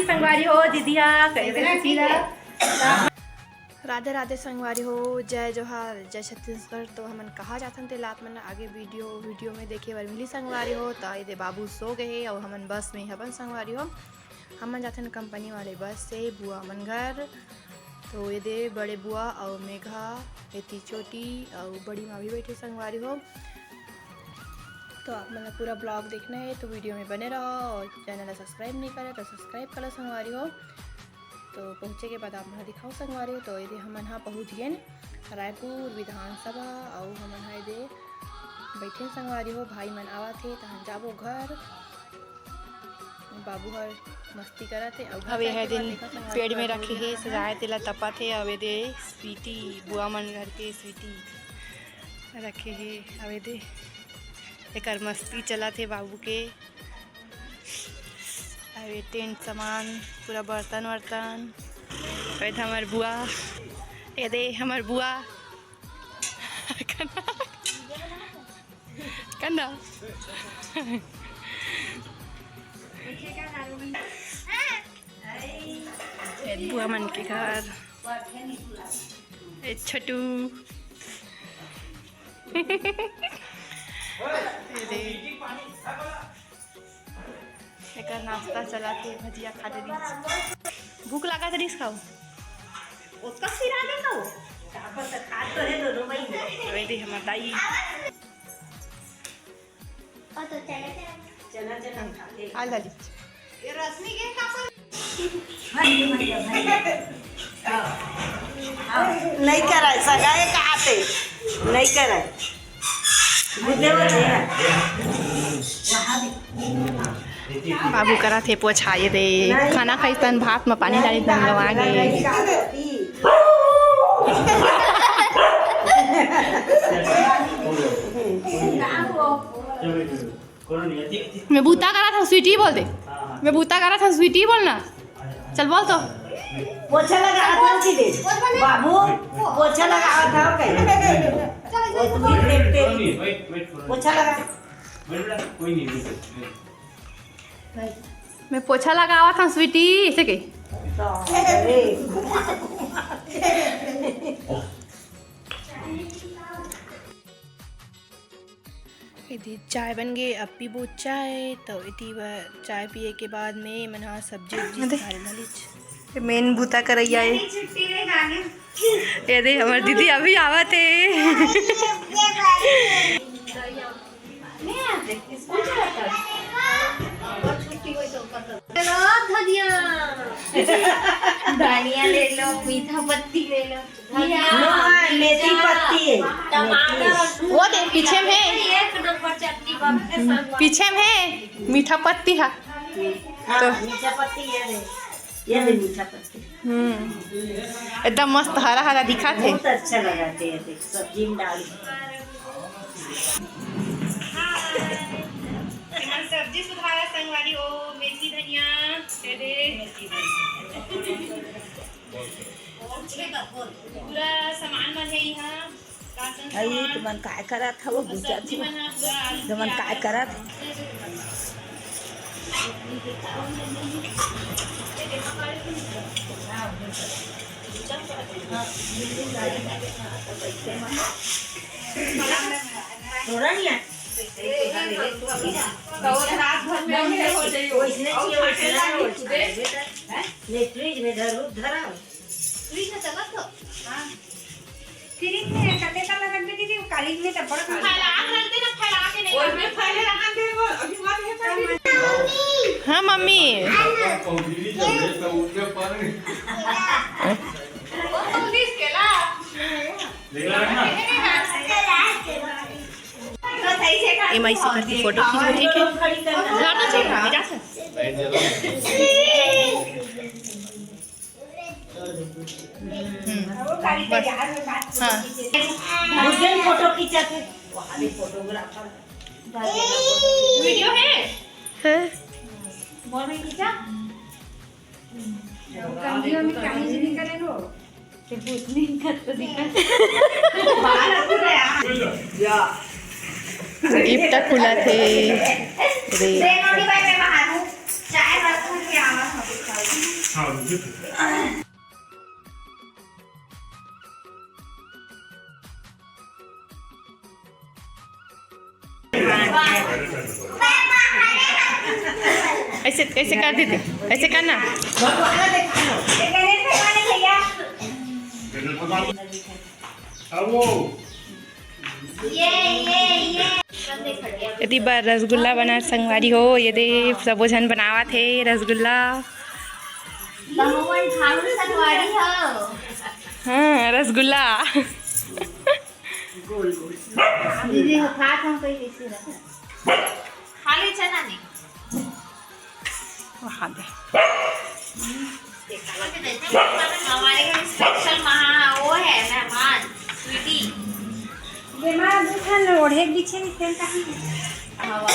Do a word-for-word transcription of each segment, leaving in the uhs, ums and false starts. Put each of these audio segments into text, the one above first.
संगवारी हो, दीदी हा, कैसे खुशी ला? राधे राधे संगवारी हो, जय जोहार, जय छत्तीसगढ़। तो हमन कहाँ जाथन, तेला आप मन आगे वीडियो, वीडियो में देखे बर मिली संगवारी हो। तो ये दे बाबू सो गए हे अउ हमन बस में हवन संगवारी हो। हमन जाथन कंपनी वाले बस से बुआ मन घर। तो ये दे बड़े बुआ अउ मेघा, एती छोटी अउ बड़ी माँ भी बैठे संगवारी हो। तो आप मन ला पूरा ब्लॉग देखना है तो वीडियो में बने रहो, और चैनल ला सब्सक्राइब नहीं करे तो सब्सक्राइब कर लो संगवारी हो। तो पहुँचे के बाद आप मन ला दिखाओ संगवारी हो। तो ये दे हमन हा पहुँच गेन रायपुर विधानसभा, अउ हमन हा ये दे बैठे संगवारी हो, भाई मन आवत हे, तहन जाबो घर। बाबू हर मस्ती करत हे, अउ घर अब यह जाए के बाद दिन देखा संगवारी पेड़ में हो रखे हे, सजाए तेला तपत हे। अब ये दे स्वीटी, बुआ मन घर के स्वीटी रखे हे। अब ये दे एकर मस्ती चलत हे बाबू के। अब ये टेंट सामान, पूरा बर्तन वर्तन। अब ये दे हमर बुआ, ये दे हमर बुआ। कंदा। ए बुआ मन के घर। ए छोटू। ए दे। एकर नाश्ता चलत हे, भजिया खा डरिस। भूख लागत रहिस, खाओ। उसका सिरा दे तो। का पता, खा तो है दोनों भाई। अबे दे हमर दाई। और तो चले। चला, चला, खा ले। आ ला ली। ये रश्मि के का पर? नहीं करे, सगाई कहाते। नहीं करे। बुद्धे वाले हैं। बाबू करत हे पोछा, ये दे खाना खाइस तहन भात म पानी डालिस तहन गवा गे। मैं बूता करत हंव, स्वीटी बोल दे। मैं बूता करत हंव, स्वीटी बोल ना। चल बोल तो। पोछा लगावत हंव कि दे? बाबू, पोछा लगावत हंव कहीं। वो तो भी देखते। पोछा लगा। मैं पोछा लगावत हंव, स्वीटी, ऐसे के। एती चाय बन गे, अब पीबो चाय। तो एती बर चाय पिए के बाद में मन ह सब्जी उब्जी अरे। खा ले लीच। ये मेन बूता करैया है। छुट्टी रे गाने। ये दे, हमर दीदी अभी आवत है। नहीं आते, स्कूल चला था। और छुट्टी हुई तो पता। चलो, धनिया। धनिया ले लो, मीठा पत्ती ले लो। धनिया, नो, मेथी पत्ती है। टमाटर। वो दे, पीछे में। एक नंबर चटनी बनते संग। पीछे में मीठा पत्ती है। हाँ, तो मीठा पत्ती ये दे। ये दे मीठा पत्ती। हम्म, एकदम मस्त हरा हरा दिखत है। बहुत अच्छा लगा थे, ये देख, सब्जी में डाल। सब्जी सुधारा संगवारी हो, मेथी धनिया, ये दे। पूरा सामान मन है यहाँ। अई, तुमन काय करत हव? गुजर तू। तुमन काय करत? तोरा नहीं आय? तो रात भर में हो जाइए। वैसने चाहिए, वैसने चाहिए। हैं? ले, फ्रिज में धर, धरा। फ्रिज में चलत हो? हाँ। फ्रिज में कते का लगन दे दीदी, काली में तो बड़ फैला के रख दे ना, फैला के नहीं। और में फैले रखन दे वो, अभी मत है फैले। हाँ, मम्मी। वो तो दिस के ला। ए माई से करके फोटो खींच, ठीक है? हाँ, तो ठीक है, जा सर। हम्म। बस। हाँ। भूजन फोटो खींचा थे। वहाँ भी फोटोग्राफर। वीडियो है? है। मोर में खींचा? गिफ्ट खुला थे। अरे। बेनोनी भाई, मैं बाहर हूँ, चाय रखूँ, क्या आवाज़ हो गई? हाँ, मुझे तो। ऐसे, ऐसे कर दीदी, ऐसे करना। ये, ये, ये। एती बर रसगुल्ला बनात संगवारी हो, ये दे सबो झन बनावत हे रसगुल्ला। बहुमन ठाकुर संगवारी हो। हाँ, रसगुल्ला। दीदी हो खात हम कहीं ऐसे रखा। खाली चना नहीं। वहाँ दे। हमारे घर स्पेशल महा वो है मेहमान, स्वीटी। ये माँ दुकान ओढ़े पीछे नहीं खेलता है। हवा।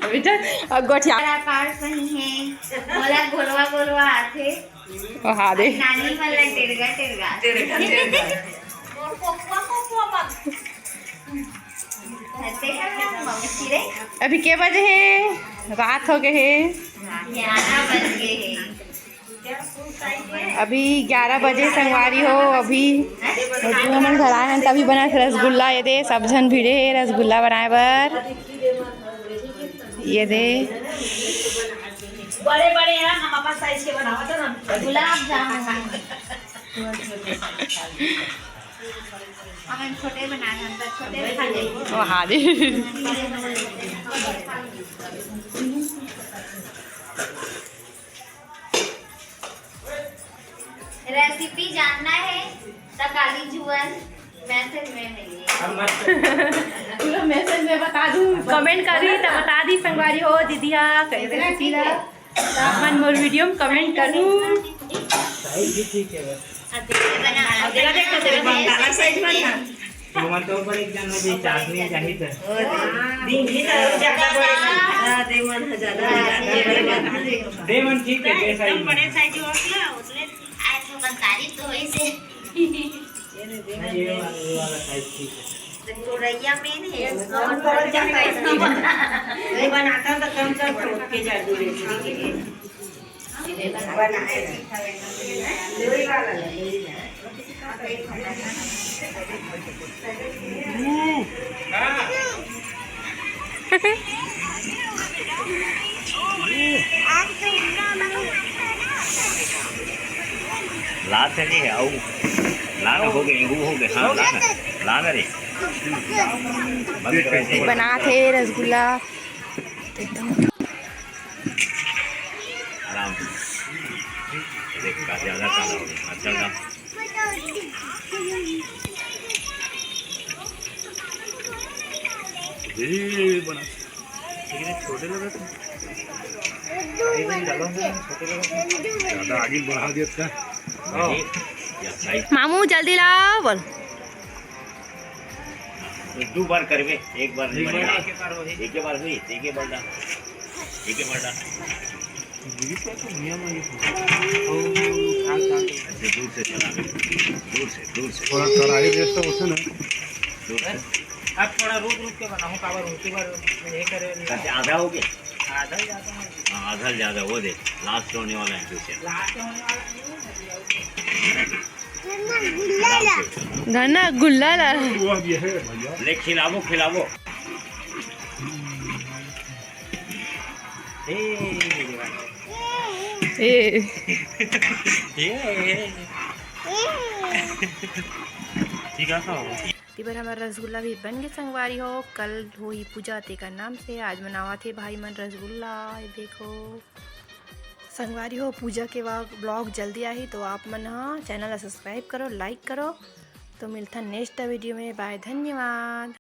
बेटा, अब गोठिया। कलाकार सही है, मोला गोलवा गोलवा आथे। ओ हाँ दे। नानी मन ला टेड़गा टेड़गा। टेड़गा टेड़गा। कोकुआ कोकुआ मत। हते हैं हम मौसी रे। अभी के बजे हे? रात हो गए हे। ग्यारह बज गए हे। अभी ग्यारह बजे संगवारी हो, अभी हमन घर आए हैं, तभी बना रसगुल्ला। ये दे सब झन भिड़े हे रसगुल्ला बनाए बर। ये दे बड़े बड़े हैं, हम अपन साइज के बनावत हन। गुलाब जामुन। हम छोटे बनाए हैं, हम तो छोटे खा लेंगे। ओ हाँ दे। रेसिपी जानना है तो काली जुअन मैसेज में मिलिए। पूरा मैसेज में बता दूँ, कमेंट करी तो बता दी संगवारी हो दीदी हा कैसे रेसिपी ला। तो आप मन मोर वीडियो में कमेंट करू। साइज भी ठीक है बस। अब देखो, देखो, देखो, देखो, देखो, साइज बना। ओमन तो ऊपर एक जन हो जाई, चाशनी चाही त। ओ दे। दिन भी तो ज्यादा बड़े। हाँ, दे मन ह ज्यादा, ज्यादा बड़े बात नहीं। दे मन ठीक है, दे साइज एकदम बड़े साइज हो गया, उतने आज तो तारीफ तो होई से। ये नहीं, दे मन नहीं, ये दे। वाला, ये वाला साइज ठीक है। तो गोरैया में नहीं है, और बड़ा ज्यादा है। नहीं बनाता तो कम कर तोड़ के जा दो। लात है नहीं, आऊ। लाना हो गए, वो हो गए, हाँ, लाना, लाना रे। बंद करो इसे। बनात हे रसगुल्ला। एकदम आराम से। देख, का ज्यादा काला हो गया। हाँ, चल रहा। ये बना। लेकिन ये छोटे लगे थे। ये भी डालो ना, छोटे लगे थे। ज्यादा आगे बढ़ा दिया था। हाँ। मामू, जल्दी लाओ, बोल। तो दो बार करबे, एक बार नहीं एक बार बनेगा। एक बार होई। एक बार हुई, एक बार डाल, एक बार डाल। दीदी, तो तो भुइयां में ये ओ, अच्छा, दूर से चला, दूर से, दूर से। थोड़ा कढ़ाई जैसा होता ना। दूर से। अब थोड़ा रुक रुक के बनाओ, काबर होती बार ये करे। अच्छा, आधा हो गया? आधा ही ज्यादा है। हाँ, आधा ज्यादा, वो दे, लास्ट होने वाला है, पीछे। लास्ट होने वाला है। घना गुल्ला ला। वो अब ये है भैया। ले, खिलावो, खिलावो। ए। ए। ए। ठीक है, खाओ। एती बर हमर रसगुल्ला भी बन गे संगवारी हो। कल होही पूजा, तेकर नाम से आज मनावत हे भाई मन रसगुल्ला। ये देखो संगवारी हो, पूजा के वा-, ब्लॉग जल्दी आही, तो आप मन ह चैनल ला सब्सक्राइब करो, लाइक करो। तो मिलथन नेक्स्ट वीडियो में। बाय, धन्यवाद।